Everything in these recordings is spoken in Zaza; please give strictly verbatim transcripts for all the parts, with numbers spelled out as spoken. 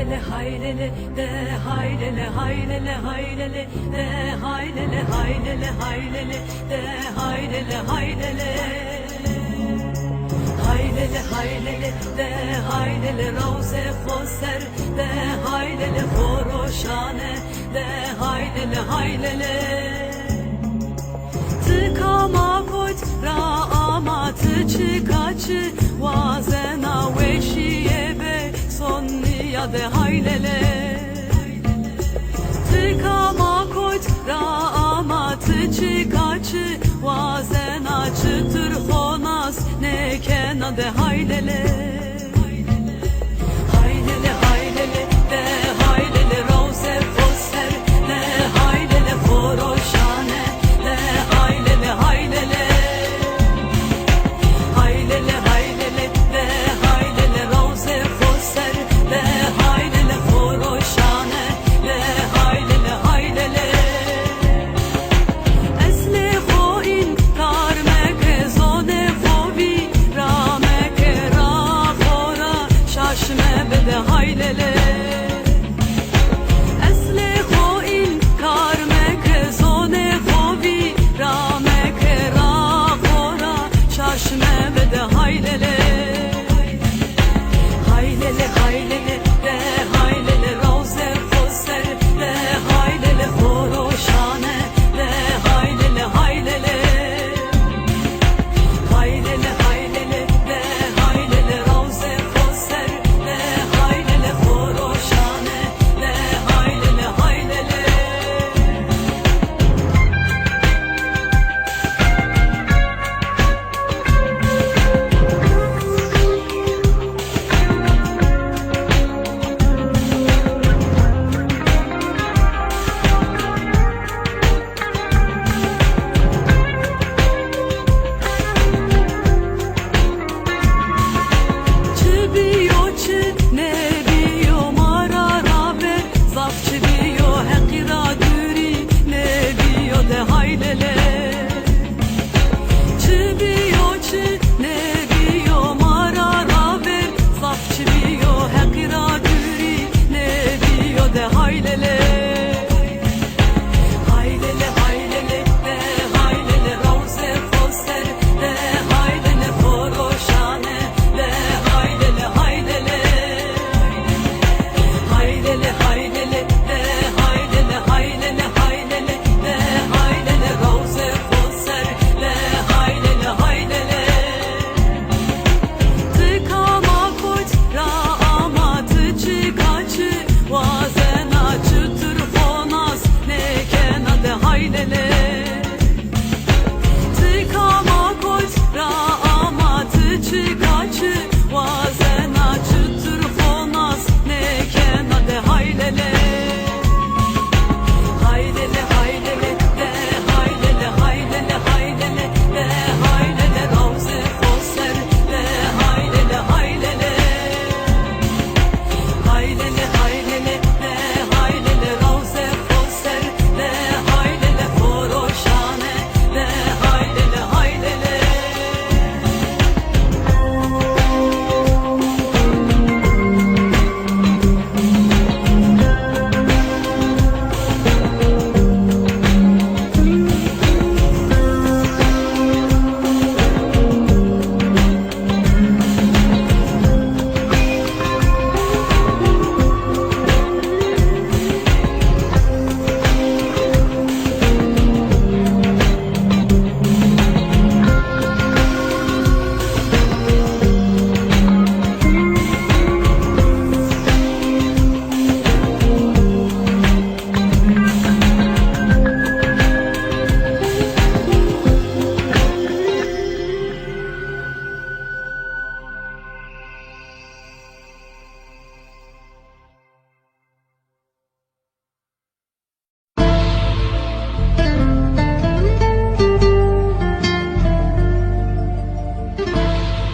Haylele, de haylele, haylele, haylele, de haylele, haylele, haylele, de haylele, haylele. Haylele, haylele, de haylele, rawzê xo ser, de haylele, xo roşane, de haylele, haylele. Ti kama koç ra ama, ti çika çi wazena, weşîye be sonniya de haylele. Ti kama koç ra ama, ti çika çi wazena, çitur xo nas nêkena de haylele. Haylele, haylele, de haylele, rawzê xo ser, de haylele, xo roşane, de haylele, haylele. Haylele, haylele, de haylele, rawzê xo ser, de haylele, xo roşane, de haylele, haylele. Eslê xo înkar meke, zonê xo vîra meke, ra xo ra şaş mebe de haylele. Eslê xo înkar meke, zonê xo vîra meke, ra xo ra şaş mebe de haylele. Haylele, haylele, de haylele, rawzê xo ser, de haylele, xo roşane, de haylele, haylele. Haylele, haylele, de haylele, rawzê xo ser, de haylele, xo roşane, de haylele, haylele. Çi bîyo, çi nêbîyo, ma ra raver, zaf çi bîyo, Heqî ra dûrî nêbîyo de haylele. Çi bîyo, çi nêbîyo, ma ra raver, zaf çi bîyo, Heqî ra dûrî nêbîyo de haylele. Haylele, haylele, de haylele, rawzê xo ser, de haylele, xo roşane, de haylele, haylele. Haylele, haylele, de haylele, haylele, haylele, de haylele, rawzê xo ser, de haylele, haylele. Ti kama koç ra ama, ti çika çi wazena, çitur xo nas nêkena de haylele. Ti kama koç ra ama, ti çika çi wazena, çitur xo nas nêkena de haylele. Haylele, haylele, de haylele, haylele, haylele, de haylele, rawzê xo ser, de haylele, haylele. Haylele, haylele, de haylele, rawzê xo ser, de haylele, xo roşane, de haylele, haylele.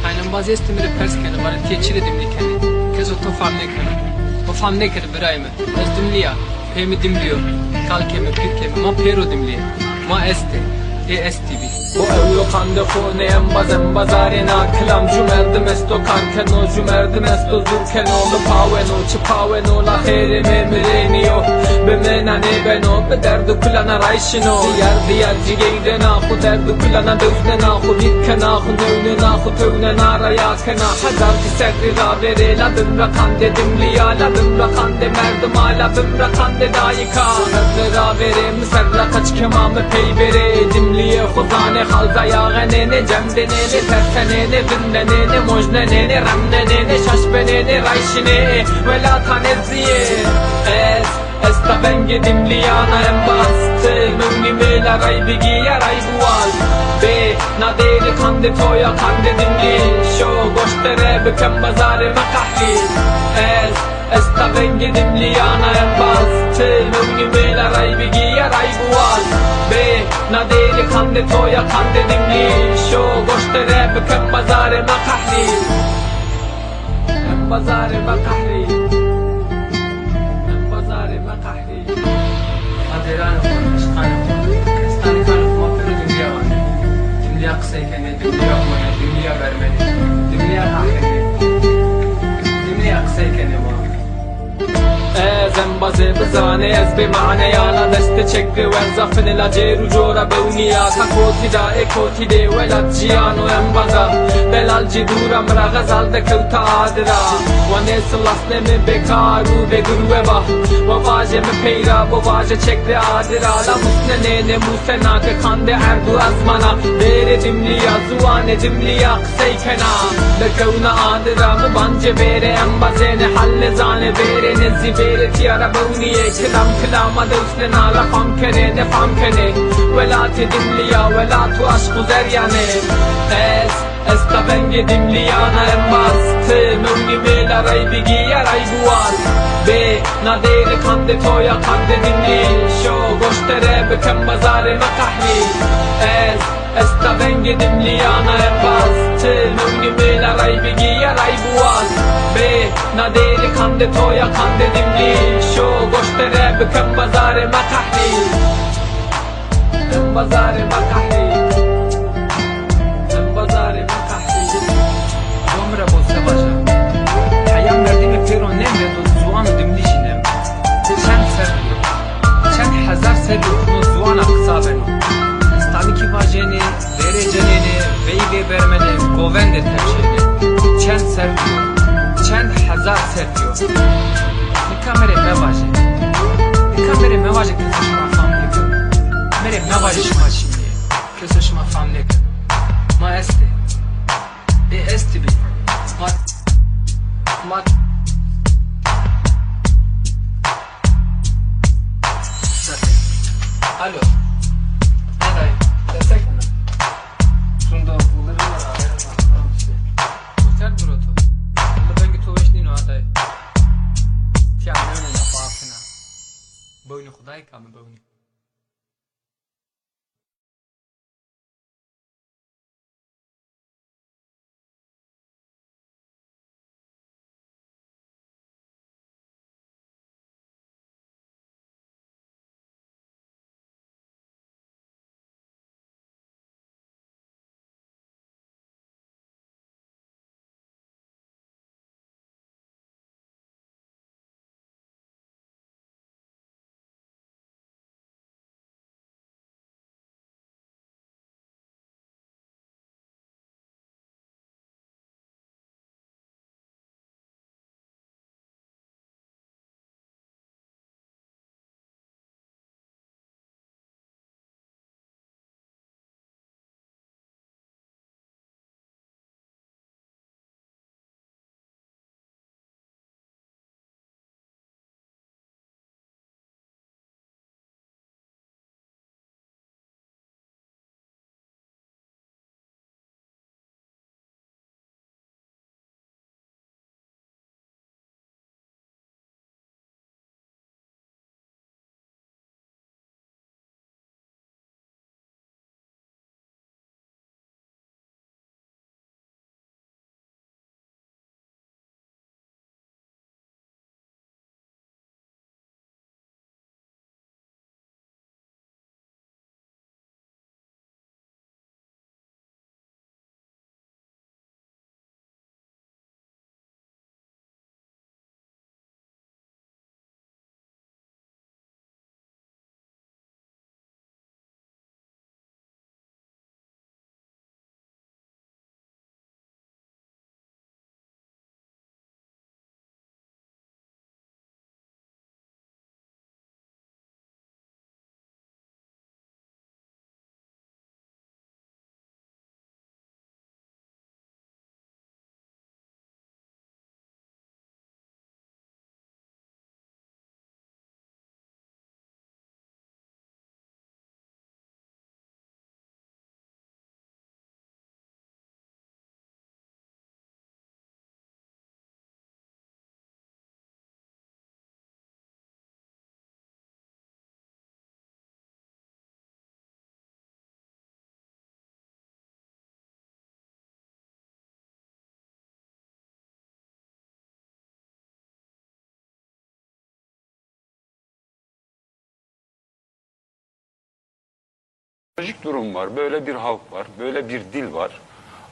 Taynembazî estê mi rê pers kenê, vanê ti yê çi rê dimlî kenê? Keso to fam nêkeno. To fam nêkenê birayê mi. Ez dimlî ya. Pê mi dimlî yo. Kalkê mi, pîrkê mi, ma pêro dimlî yê. Ma estê. Ê estî bî. Bo ewro qandê xo nê embaz, embazarê na kilam. Ju merdim esto kar keno, ju merdim esto zur keno. Mi paweno, çi paweno, la xêrê mi mirênîyo. Bi mi na nêbeno, bi derd û kulana ray şino. Diyar diyar cigey dena xo, derd û kulana dewsnena xo. Vîr kena xo, newnena xo, tewnena ra ya kena. Hezar kî serrî ravêrê, la bimra qandê Dimlîya, la bimra qandê merdima, la bimra qandê dayîka. Serre ravêrê, mi serra qeç kema, mi pey bêrê. Dimlîyê xo zanê, xalza yaxenênê, cem denênê, tersenênê, vindenênê, mojnenênê, remnenênê, şaş benênê, ray şinê ê welata nezîyê. Ez esta vengê Dimlîyana embaz, ti mewnî mêla ray bigî ya ray biwaz. Bê na dêrî qandê to ya qandê Dimlî, şo goşte re bikem bazarê me qehrî. Ez esta vengê Dimlîyana embaz, ti mewnî mêla ray bigî ya ray biwaz. Bê na dêrî qandê to ya qandê Dimlî, şo goşte re bikem bazarê me qehrî. Em bazarê me qehrî. Em bazarê me qehrî. Ma dêranê xo, eşqanê xo, kestanê kanê xo ma pêro Dimlîya vanê. Dimlîya qisey kenê, Dimlîya honê, Dimlîya bermenê, Dimlîya qehrenê. Dimlîya qisey kenê ma. Ez embazê bizanê, ez bê mane ya, la destê çek rê werza finê, la cêr û cora bewnîya. Ka kotî da ê kotî dê, welat cîyano embaza. Delal cî dûra mi ra xezal de kewta adira. Wa nêsilasnê mi bêkar û bêgurwe ba. Wa vajê mi peyra, bo vajê çek rê adira. La musnenênê musena ke qandê erd û ezmana. Dêrê Dimlîya, ziwanê Dimlîya qisey kena. De kewna adira, mi bancê bêrê embazênê, hal nêzanê bêrê, nêzî bêrê tîya ra bewnîyê. Kilam kilama dewsnena, la fam kenê, nêfam kenê. Welatê Dimlîya, welat û eşq û zeryanê. Ez esta vengê Dimlîyana embaz, ti mewnî mêla ray bigî ya ray biwaz. Bê na dêrî qandê to ya qandê Dimlî, şo goşte re bikem bazarê me qehrî. Ez esta vengê Dimlîyana embaz, ti mewnî mêla ray bigî ya ray biwaz. Bê na dêrî qandê to ya qandê Dimlî, şo goşte re bikem bazarê me qehrî. Em bazarê me qehrî. Em bazarê me qehrî. Do mi ra bo se vaja. Heya merdimê pêro nêmrê do ziwano Dimlî jî nêmrê. Çend serrî yo, çend hezar serrî yo no ziwana qisa beno. Stanîkî vajênê, vêrê cenênê, veyvê bermenê, govendê tepşênê. Çend serrî yo, çend hezar serrî yo. Nika mi rê mevajê. Nika mi rê mevajê, keso şima fam nêkeno. Mi rê mevajê şima çinî yê. Keso şima fam nêkeno. Ma estê. Ê estî bî. Ma, ma, alo. Ha dayê, destek mi? Sundo, ulirî mi? Aferin, aferin işte. Kotî ard biro to? Willa vengê to weş nîno ha dayê. Tîya nêwina, bafina. Bewnî xo dayê, ka mi bewnî. Sosyolojik durum var, böyle bir halk var, böyle bir dil var.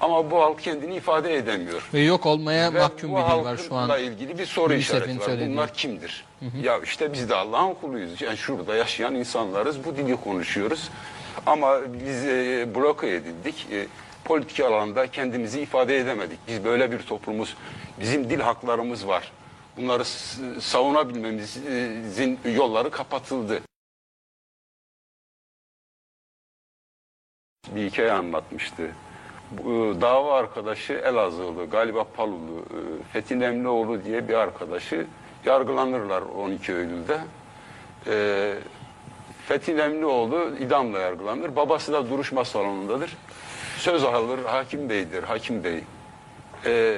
Ama bu halk kendini ifade edemiyor. Ve yok olmaya Ve mahkum bu bir dil var şu an. halkla ilgili bir soru UNICEF'in işareti var. söylediği. Bunlar kimdir? Ya işte biz de Allah'ın kuluyuz. Yani şurada yaşayan insanlarız, bu dili konuşuyoruz. Ama biz e, bloke edildik. E, politik alanda kendimizi ifade edemedik. Biz böyle bir toplumuz, bizim dil haklarımız var. Bunları s- savunabilmemizin yolları kapatıldı. Bir hikaye anlatmıştı. Bu, e, dava arkadaşı Elazığlı, galiba Palulu, e, Fethi Nemlioğlu diye bir arkadaşı yargılanırlar on iki Eylül'de. E, Fethi Nemlioğlu idamla yargılanır. Babası da duruşma salonundadır. Söz alır, hakim beydir, hakim bey. E,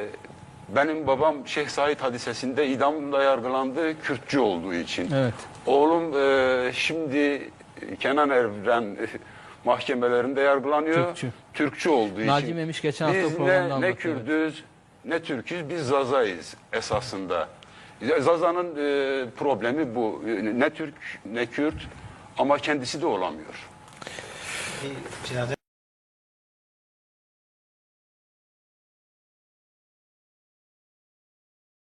benim babam Şeyh Said hadisesinde idamla yargılandı, Kürtçü olduğu için. Evet. Oğlum e, şimdi Kenan Evren mahkemelerinde yargılanıyor. Türkçü. Türkçü olduğu Naci için. Memiş geçen hafta Biz programda ne, ne anlattı, evet. Kürdüz, ne Türküz, biz Zazayız esasında. Zaza'nın e, problemi bu. E, Ne Türk, ne Kürt ama kendisi de olamıyor. Bir cenaze